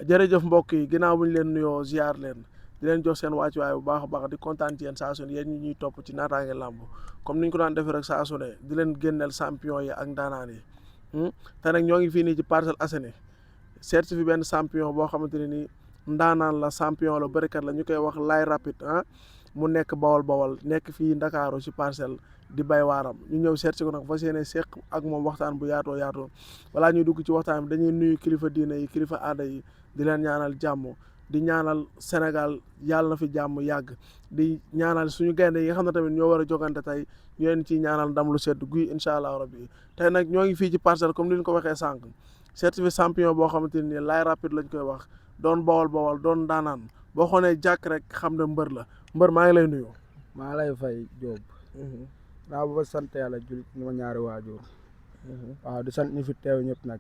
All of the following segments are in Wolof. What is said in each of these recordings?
jërëjëf mbokk yi ginnaaw bu ñu leen nuyoo ziar leen di leen jox seen wàccuwaay bu baax a baax di kontaan ci yéen saa su ne yéen ñi ñuy topp ci naataange làmb comme ni ñu ko daan defee rek saa su ne di leen génneel champion yi ak ndaanaan yi te nag ñoo ngi fii nii ci Parcelles Assainies seet si fi benn champion boo xamante ne nii ndaanaan la champion la bërikat la ñu koy wax Laye Rapide mu nekk bawol nekk fii Ndakaaru ci Parcelles di bay waaram ñu ñëw seet si ko nag fas yéene seq ak moom waxtaan bu yaatoo balaa ñuy dugg ci waxtaan bi dañuy nuyu kilifa diine yi kilifa aada yi di leen ñaanal jàmm di ñaanal Sénégal yàlla na fi jàmm yàgg di ñaanal suñu gaynde yi nga xam ne tamit ñoo war a jogante tey ñu leen ciy ñaanal ndam lu sedd guy incha allah rabbi tey nag ñoo ngi fii ci Parcelles comme ni ñu ko waxee sànq certifié champion boo xamante ni Laye Rapide lañ koy wax doon bawol doon daanaan boo xoolee jàkk rek xam ne mbër la mbër maa ngi lay nuyu. maa lay fay Diop. naa ba sant yàlla jullit ñu ma ñaari waajur. waaw di sant ñi fi teew ñëpp nag.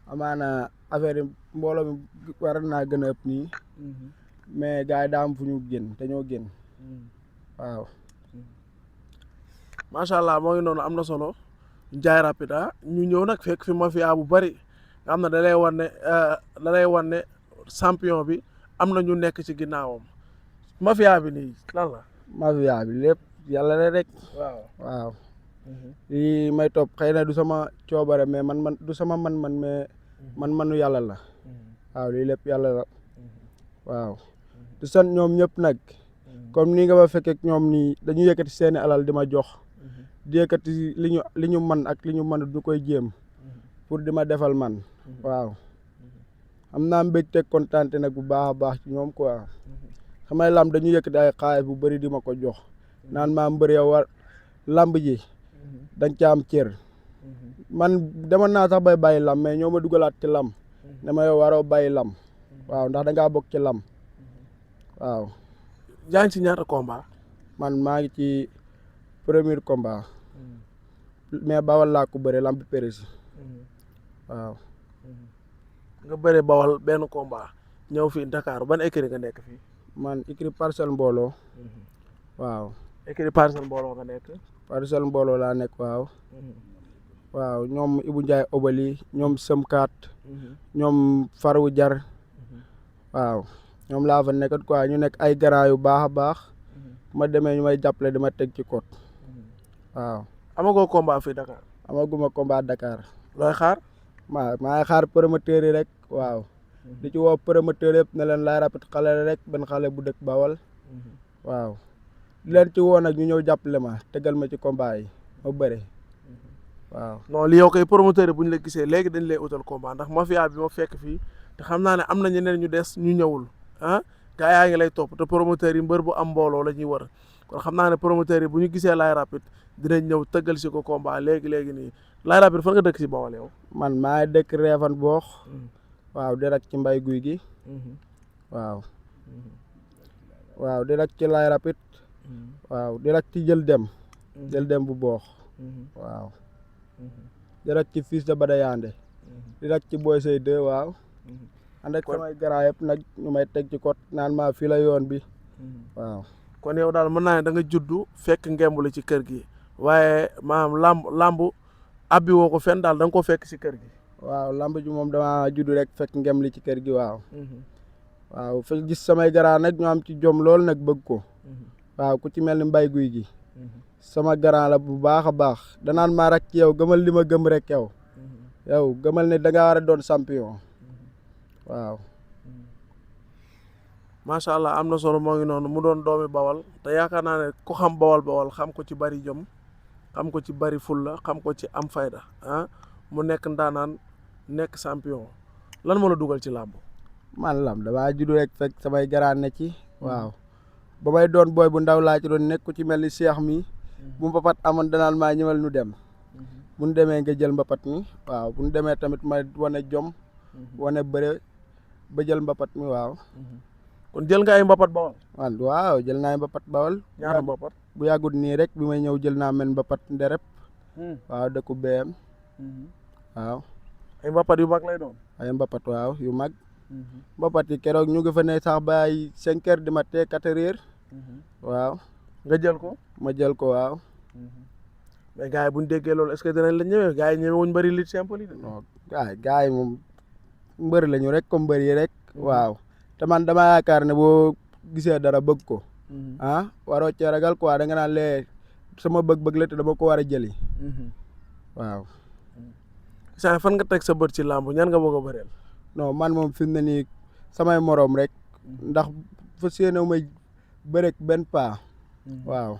amaana affaire yi mbooloo mi war naa gën a ëpp nii. mais gars yi daa am fu ñu génn te ñoo génn. waaw. macha allah moo ngi noonu am na solo Laye Rapide ñu ñëw nag fekk fi mafia bu bari nga xam ne da lay wan ne champion bi am na ñu nekk ci ginnaawam mafia bi nii lan la. mafia bi lépp yàlla la rek. waaw. lii may topp xëy na du sama coobare mais man du sama man mais manu yàlla la. waaw lii lépp yàlla la. waaw. du sant ñoom ñëpp nag. comme ni nga ma fekkee ñoom nii dañu yëkkati seeni alal di ma jox. di yëkkati li ñu man ak li ñu mën du koy jéem. pour di ma defal man. waaw. am naa mbégte kontaante nag bu baax a baax ci ñoom quoi. samay lamb dañu yëkkati ay xaalis bu bëri di ma ko jox. naan maa mbër yow war lamb ji. dañ ca am cër. man demoon naa sax bay bàyyi lam mais ñoo ma dugalaat ci lam. ne ma yow waroo bàyyi lam. waaw ndax da ngaa bokk ci lam. waaw. yaa ngi ci ñaata combat. man maa ngi ci premier combat. mais bawal laa ko bëre lamb pérési. waaw. nga bëre bawal benn combat ñëw fii Dakar ban écurie nga nekk fii. man écurie Parcelles Mbooloo. waaw. écurie Parcelles Mbooloo nga nekk. Parcelles Mbooloo laa nekk waaw. waaw ñoom Ibou Ndiaye Obali ñoom Sëmkaat. ñoom Farou Jar. waaw ñoom laa fa nekkat quoi ñu nekk ay grand yu baax a baax. ma demee ñu may jàppale dama teg ci côte. waaw. amagoo combat fii Dakar. amaguma combat Dakar. looy xaar. maa ngi xaar promoteur yi rek waaw. di ci woo promoteur yëpp ne leen Laye Rapide xale la rek benn xale bu dëkk Bawal. waaw. di leen ci woo nag ñu ñëw jàppale ma tegal ma ci combat yi ma bëre. waaw. non li yow koy promoteur yi bu ñu la gisee léegi dañ lay utal combat ndax mafia bi ma fekk fii te xam naa ne am na ñeneen ñu des ñu ñëwul gaa yaa ngi lay topp te promoteur yi mbër bu am mbooloo la ñuy wër kon xam naa ne promoteur yi bu ñu gisee Laye Rapide dinañ ñëw tëggal si ko combat léegi nii Laye Rapide fan nga dëkk si Bawol yow. man maa ngi dëkk Réfane boox. waaw di rek ci mbay guy gi. waaw. waaw di rek ci Laye Rapide. waaw di rek ci jël dem bu boox. waaw. di rek ci fils de Badayande. di rek ci Boy Sey 2 waaw. ànd ak samay garaa yëpp nag ñu may teg ci côté naan maa fii la yoon bi. waaw. kon yow daal mën naa ne da nga juddu fekk ngemb la ci kër gi waaye maanaam lamb abbi woo ko fenn daal da nga ko fekk si kër gi. waaw lamb ji moom dama juddu rek fekk ngem li ci kër gi waaw. waaw fa gis samay garaa nag ñu am ci jom loolu nag bëgg ko. waaw ku ci mel ni mbay guy gi. sama garaa la bu baax a baax danaan maa rek ci yow gëmal li ma gëm rek yow. yow gëmal ne da ngaa war a doon champion. waaw. macha allah am na solo moo ngi noonu mu doon doomi bawal te yaakaar naa ne ku xam bawal xam ko ci bari jom xam ko ci bari fulla xam ko ci am fayda mu nekk ndaanaan nekk champion lan moo la dugal ci làmb. man lam damaa juddu rek fekk samay garaan ne ci. waaw ba may doon booy bu ndaw laa ci doon nekk ku ci mel ni Cheikh mi. bu mbapat amoon danaan maa ñëwal nu dem. bu nu demee nga jël mbapat mi waaw bu nu demee tamit ma wane jom. wane bëre ba jël mbapat mi waaw. kon jël nga ay mbapat bawal. waaw jël naa ay mbapat bawal. ñaata mbapat. bu yàggut nii rek bi may ñëw jël naa men mbapat nderep. waaw dëkku BM. waaw. ay mbapat yu mag lay doon. ay mbapat waaw yu mag. mbapat yi keroog ñu ngi fa ne sax ba ay 5 heures du matin 4 heures. waaw. nga jël ko. ma jël ko waaw. mais gars yi bu ñu déggee loolu est-ce que dinañ la ñëwee gars yi ñëwee wuñ bëri lutte simple yi de. non gars yi moom mbër lañu rek comme mbër yi rek waaw te man dama yaakaar ne boo gisee dara bëgg ko waroo cee ragal quoi da nga naan lee sama bëgg-bëgg la te dama ko war a jëli waaw. saa fan nga teg sa bët ci làmb ñan nga bëgg a bëreel. non man moom fi mu ne nii samay moroom rek ndax fa séenéw may bërek benn paa waaw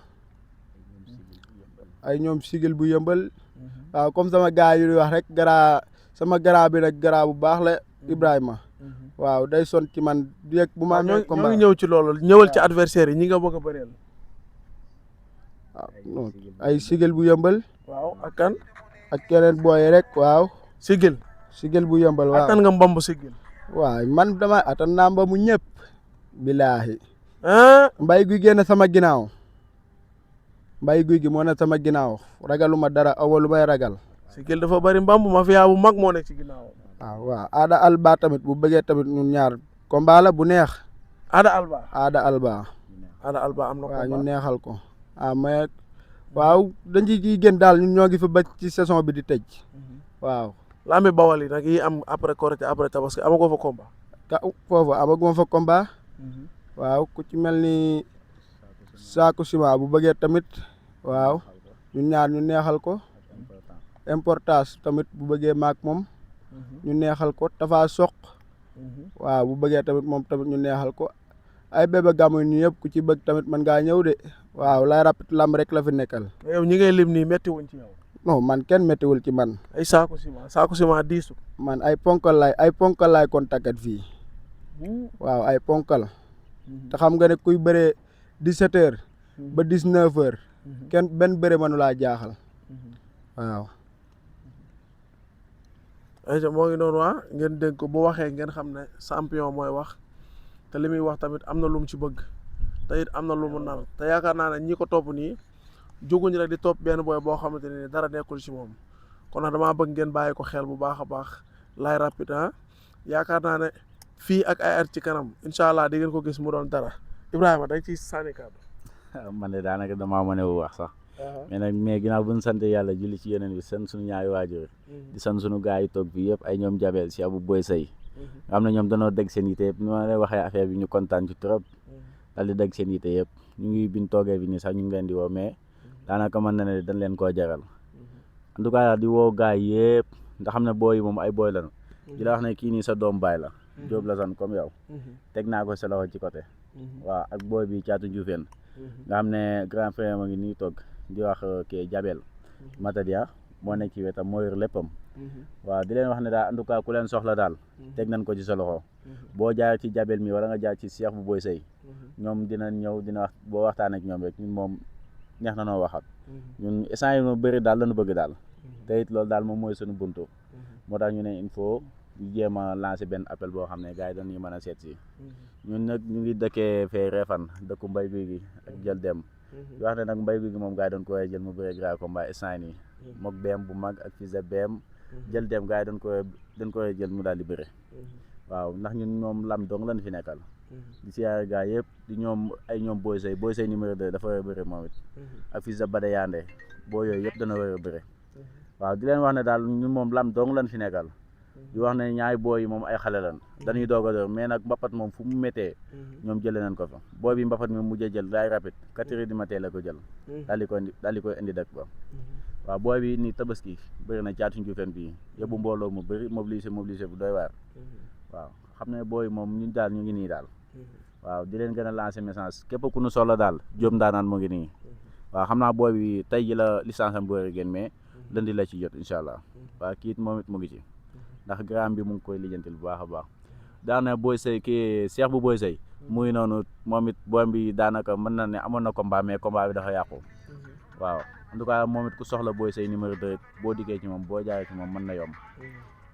ay ñoom sigil bu yëmbal waaw comme sama gars yu wax rek sama garaa bi nag garaa bu baax la Ibrahima waaw day son ci man yëg bu ma amee combat ñoo ngi ñëw ci loolu ñëwal ci adversaire yi ñi nga bëgg a bëreel. waaw non ay sigil bu yëmbal waaw ak kan. ak keneen booy rek waaw. sigil bu yëmbal waaw attan nga mbambu sigil. waaw man dama attan naa mbamu ñëpp. bilaahi. mbay guy génn sama ginnaaw. mbay guy gi moo ne sama ginnaaw ragaluma dara awalu may ragal. sigil dafa bari mbambu mafia bu mag moo nekk ci ginnaaw. waaw Ada Alba tamit bu bëggee tamit ñun ñaar combat la bu neex. Ada Alba. Ada Alba am na combat waaw ñu neexal ko. mais waaw dañ ciy gën daal ñun ñoo ngi fi ba ci saison bi di tëj. waaw. Lambi Bawal yi nag yi am après Korité après Tabaski amagoo fa combat. foofu amaguma fa combat. waaw ku ci mel ni Saako Sima bu bëggee tamit waaw ñun ñaar ñu neexal ko. importance tamit bu bëggee maak moom. ñu neexal ko Tafa Soq. waaw bu bëggee tamit moom tamit ñu neexal ko. ay bébé gàmmu ñu yëpp ku ci bëgg tamit man ngaa ñëw de. waaw lay rapide lamb rek la fi nekkal. yow ñi ngay lim nii métti wuñ ci yow. non man kenn méttiwul ci man. ay Saako Sima diisu. man ay ponkal laay kontakat fii. waaw ay ponkal. te xam nga ne kuy bëree 17h. ba 19h. kenn benn bëre mënu laa jaaxal. waaw. ayca moo ngi noonu ngeen dégg ko bu waxee ngeen xam ne champion mooy wax te li muy wax tamit am na lu mu ci bëgg te it am na lu mu nar te yaakaar naa ne ñi ko topp nii jóguñu rek di topp benn booy boo xamante ne dara nekkul ci moom kon nag damaa bëgg ngeen bàyyi ko xel bu baax a baax Laye Rapide yaakaar naa ne fii ak ay at ci kanam incha allah di ngeen ko gis mu doon dara Ibrahima dañ ciy sànni kàddu. man de daanaka damaa mën a wax sax. mais ginnaaw bu ñu sant yàlla julli ci yeneen bi sant suñu ñaari waajur di sant suñu gars yi toog fii yëpp ay ñoom Jabel si Abou Boy Sey nga xam ne ñoom danoo dégg seen yite yëpp ni ma lay waxee affaire bi ñu kontaan ci trop dal di dégg seen yite yëpp ñu ngi biñ toogee bi nii sax ñu ngi leen di woo mais daanaka mën na ne dañ leen koo jaral en tout cas di woo gars yi yëpp nga xam ne booy yi moom ay booy lañu di la wax ne kii nii sa doom baay la Diop la san comme yow teg naa ko sa loxo ci côté waaw ak booy bi Caatu Njuufeen nga xam ne grand frère ma ngi nii toog di wax kii Jabel Matadia moo nekk ci wetam moo yor léppam waaw di leen wax ne daal en tout cas ku leen soxla daal teg nañ ko ci sa loxo boo jaar ci Jabel mi wala nga jaar ci Cheikh bu Boy Sey ñoom dina ñëw dina wax boo waxtaan ak ñoom rek ñun moom neex na noo waxat ñun instant yi moom bëri daal lañu bëgg daal te it loolu daal moom mooy suñu buntu moo tax ñu ne il faut ñu jéem a lancer benn appel boo xam ne gars yi dañuy mën a seet si ñun nag ñu ngi dëkkee fee Réfane dëkku Mbay Guy gi ak Jël Dem yoo xam ne nag Mbay Guy gi moom gars yi doon ko jël mu bëre grand combat instant nii mook BM bu mag ak fils de BM Jël Dem gars yi dañ ko jël mu daal di bëre waaw ndax ñun ñoom lam dong lañ fi nekkal di siyaare gars yëpp di ñoom ay ñoom Boy Sey numéro 2 dafa war a bëre moom it ak fils de Bada Yande boo yooyu yëpp dana war a bëre waaw di leen wax ne daal ñun moom lam dong lañ fi nekkal di wax ne ñaari booy yi moom ay xale lan dañuy doog a door mais nag mbapat moom fu mu méttee ñoom jëlee nañ ko fa booy bi mbapat mi mujjee jël Laye Rapide 4 heures du matin la ko jël daal di koy indi dëkk ba waaw booy bi nii tabaski bëri na Caatu Njuufeen bii yóbbu mbooloo mu bëri mobilisé bu doy waar waaw xam ne booy moom ñun daal ñu ngi nii daal waaw di leen gën a lancer message képp ku nu soxla daal Diop Ndaanaan mu ngi nii waaw xam naa booy bi tey ji la licence am bu war a génn mais lundi la ci jot incha allah waaw kii it moom it mu ngi ci ndax gram bi mu ngi koy lijjantil bu baax a baax daana Boy Sey kii Cheikh bu Boy Sey muy noonu moom it boom bi daanaka mën na ne amoon na combat mais combat bi dafa yàqu waaw en tout cas moom it ku soxla Boy Sey numéro 2 boo dikkee ci moom boo jaaree ci moom mën na yomb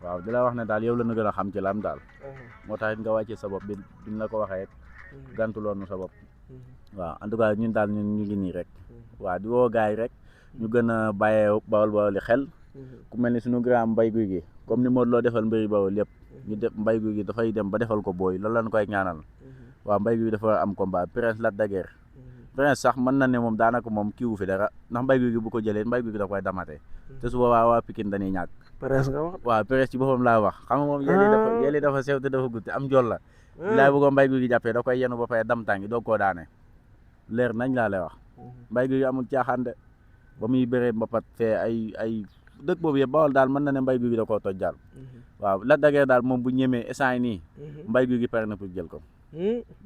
waaw di la wax ne daal yow la ñu gën a xam ci lam daal moo tax it nga wàccee sa bopp bi duñ la ko waxee it gantuloonu sa bopp waaw en tout cas ñun daal ñun ñu ngi nii rek waaw di woo gars yi rek ñu gën a bàyyee Bawol xel ku mel ni suñu grand Mbay Guy gi comme ni Modou Lo defal mbëri Bawol lépp ñu def Mbay Guy gi dafay dem ba defal ko booy loolu lañ koy ñaanal waaw Mbay Guy dafa am combat Prince Lac de Guiers Prince sax mën na ne moom daanaka moom kiiwu fi dara ndax Mbay Guy gi bu ko jëlee Mbay Guy gi da koy damate te su boobaa waa Pikine dañuy ñàkk presse nga wax. waaw presse ci boppam laa wax xam nga moom yéli dafa sew te dafa gudd am jol la bilaay bu ko mbay guy gi jàppee da koy yenu ba pare dam tàngi doog koo daane leer nañ laa lay wax mbay guy gi amul caaxaan de ba muy bëree mbapat fee ay dëkk boobu yëpp Bawol daal mën na ne mbay guy gi da koo toj daal waaw Lac de Guiers daal moom bu ñemee instant nii mbay guy gi pare na pour jël ko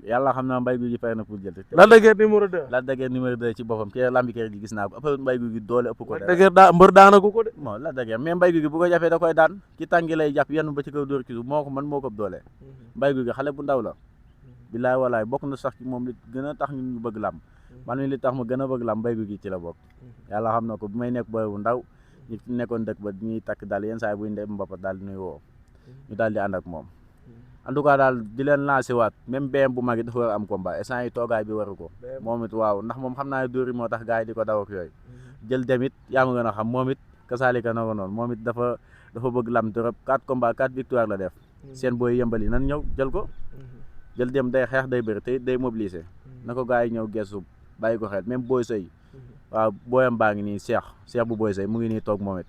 yàlla xam naa mbay guy gi pare na pour jël Lac de Guiers numéro 2 Lac de Guiers numéro 2 ci boppam ci lambi kër gi gis naa ko ëpp mbay guy gi doole ëpp ko Lac de Guiers mbër daanagu ko de bon Lac de Guiers mais mbay guy gi bu ko jàppee da koy daan ci tàngi lay jàpp yenn ba ci kaw dóor ci suuf moo ko man moo ko doole mbay guy gi xale bu ndaw la bilaay walaay bokk na sax ci moom li gën a tax ñun ñu bëgg làmb man mi li tax ma gën a bëgg làmb mbay guy gi ci la bokk yàlla xam na ko bu may nekk booy bu ndaw ñu nekkoon dëkk ba ñuy takk daal yenn saa yi buy ndem mbapat daal di nuy woo ñu daal di ànd ak moom en tout cas daal di leen lancé waat même BM bu mag it dafa war a am combat instant yi toogaay bi waru ko moom it waaw ndax moom xam naa ne dóor yi moo tax gars yi di ko daw ak yooyu jël demit yaa ma gën a xam moom it kasaalika na ko noonu moom it dafa bëgg lam trop 4 combats 4 victoire la def seen booy yëmbali nan ñëw jël ko jël dem day xeex day bëri te day mobiliser na ko gars yi ñëw gestu bàyyi ko xel même booy sëy waaw booyam baa ngi nii Cheikh bu booy sëy mu ngi nii toog moom it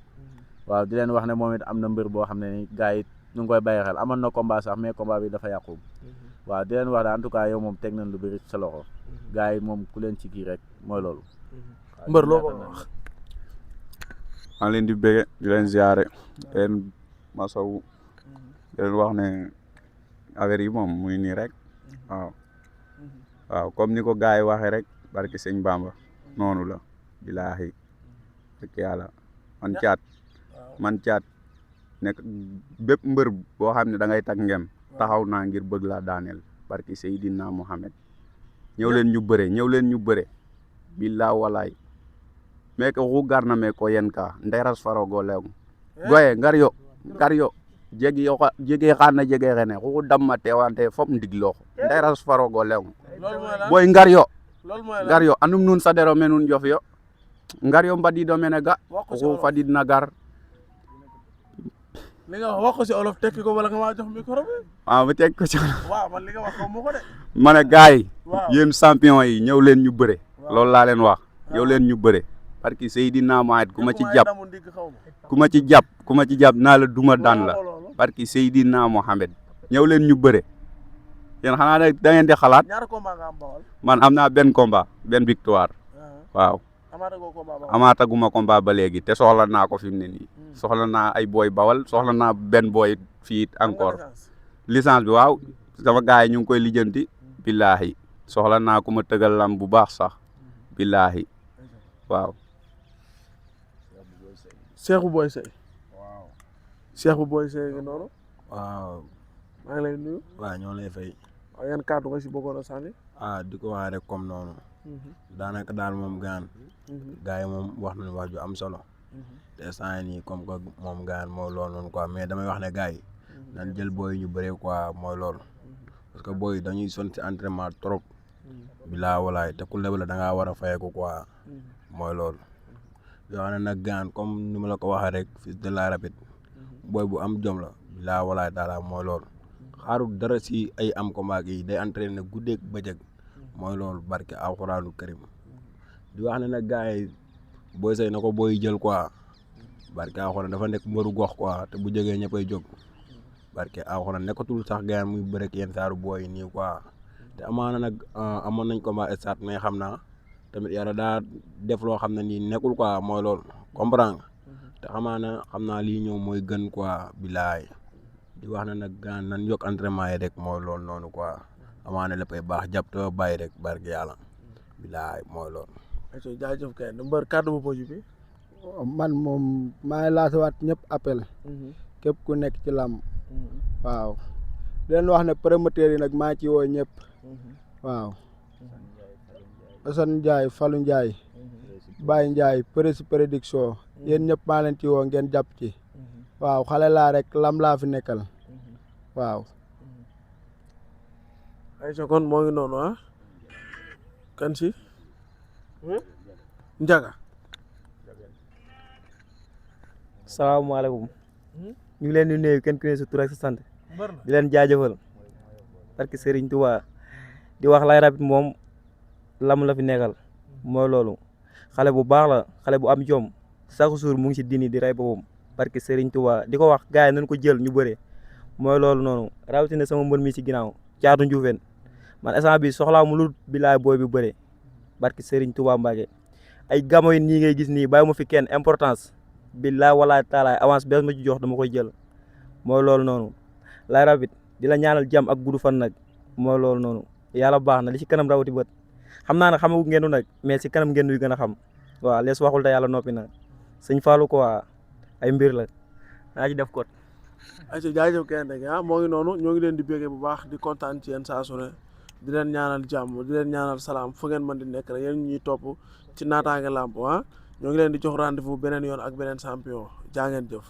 waaw di leen wax ne moom it am na mbër boo xam ne ni gars yi ñu ngi koy bàyyi xel amoon na combat sax mais combat bi dafa yàqu waaw di leen wax daal en tout cas yow moom teg nañ lu bëri sa loxo gars yi moom ku leen ci kii rek mooy loolu mbër loo ko wax maa leen di bëgge di leen ziare leen masawu di leen wax ne affaire yi moom muy nii rek waaw comme ni ko gars yi waxee rek barki sëñ Bamba noonu la bilaahi rek yàlla man caat nekk bépp mbër boo xam ne da ngay tag ngem taxaw naa ngir bëgg laa daaneel barki Seydina Mohamed ñëw leen ñu bëre billaa walaay mais que xu garna me ko yen ka nderas farogo leŋ goye ngar yo jege xana jege xene xu damma tewante fop ndiglox nderas farogo leŋ boy ngar yo anum nun sadero me nun jof yo ngar yo mbadido mene ga xu fadid na gar li nga wax ko ci olof tekki ko wala nga maa jox micro bi ma tekki ko ci waaw man li nga wax ko mu ko de ma ne gars yi yéen champion yi ñëw leen ñu bëre loolu laa leen wax ñëw leen ñu bëre parce que Seydina Mohamed ku ma ci jàpp naa la duma daan la parce que Seydina Mohamed ñëw leen ñu bëre yéen xanaa da ngeen di xalaat ñaar combat nga am Bawol man am naa benn combat benn victoire waaw amaataguma combat ba léegi te soxla naa ko fi mu ne nii soxla naa ay booy Bawol soxla naa benn booy fii encore licence bi waaw sama gars yi ñu ngi koy lijjanti billaahi soxla naa ku ma tëgal lam bu baax sax billaahi waaw Cheikh bu Boy Seye ngi noonu waaw maa ngi lay nuyu waaw ñoo lay fay waaw yan kàddu nga si bëggoon a sànni di ko wax rek comme noonu daanaka daal moom gaan gars yi moom wax nañu wax ju am solo te instant nii comme que moom gaan mooy loolu noonu quoi mais damay wax ne gars yi nan jël booy ñu bëree quoi mooy loolu parce que booy dañuy sonn si entraînement trop bilaa walaay te ku lebal la da ngaa war a fayeeku quoi mooy loolu yoo xam ne nag gaan comme ni ma la ko waxee rek Fils de la Rapide booy bu am jom la bilaa walaay daala mooy loolu xaarul dara si ay am combat yi day entraîné guddeeg bëccëg mooy loolu barke alxuraanu karim di wax ne nag gars yi Boy Seye na ko booy jël quoi barke alxuraan dafa nekk mbëru gox quoi te bu jógee ñëppay jóg barke alxuraan nekkatul sax gars muy bërek yenn saaru booy yi nii quoi te amaana nag amoon nañ combat stade mais xam naa tamit yàlla daa def loo xam ne nii nekkul quoi mooy loolu comprendre te xam naa lii ñëw mooy gën quoi bilaay di wax ne nag gaan nan yokk entraînement yi rek mooy loolu noonu quoi amaana léppay baax jàpp te bàyyi rek barke yàlla bilaay mooy loolu. jaajëf kay mbër kàddu bu mujj bi. man moom maa ngi laasawaat ñëpp appel. képp ku nekk ci làmb. waaw di leen wax ne promoteur yi nag maa ci woo ñëpp. waaw. Assane Ndiaye Fallou Ndiaye. Baye Ndiaye Prési Prédiction. yéen ñëpp maa leen ci woo ngeen jàpp ci. waaw xale laa rek lam laa fi nekkal. waaw. Aïcha kon moo ngi noonu kan si. Njaga. salaamaaleykum. ñu ngi leen di nuyu kenn ku ne sa tur ak sa sant. di leen jaajëfal. parce que Serigne Touba di wax Lac Rapide moom lam la fi nekkal. mooy loolu xale bu baax la xale bu am jom chaque jour mu ngi si dini di rey boppam parce que Serigne Touba di ko wax gars yi nañ ko jël ñu bëree mooy loolu noonu rawatina sama mbër mi si ginnaaw Caatu Njuufeen man instant bi soxlaa mu lu bilaay booy bi bëree barki Serigne Touba Mbacke ay gamo yi nii ngay gis nii bàyyi ma fi kenn importance billaay walaay taalaay avance bees ma ci jox dama koy jël mooy loolu noonu lay rabit di la ñaanal jàmm ak gudd fan nag mooy loolu noonu yàlla baax na li ci kanam rawati bët xam naa ne xamagu ngeen nag mais si kanam ngeen yu gën a xam waaw lees waxul te yàlla noppi na sëñ Fallou ko waa ay mbir la naa ci def kot ayca jaajëf kenn rek moo ngi noonu ñoo ngi leen di béggee bu baax di kontaan ci yéen saa su ne di leen ñaanal jàmm di leen ñaanal salaam fu ngeen mën di nekk rek yéen ñuy topp ci naataange làmb ñoo ngi leen di jox rendez-vous beneen yoon ak beneen champion jaa ngeen jëf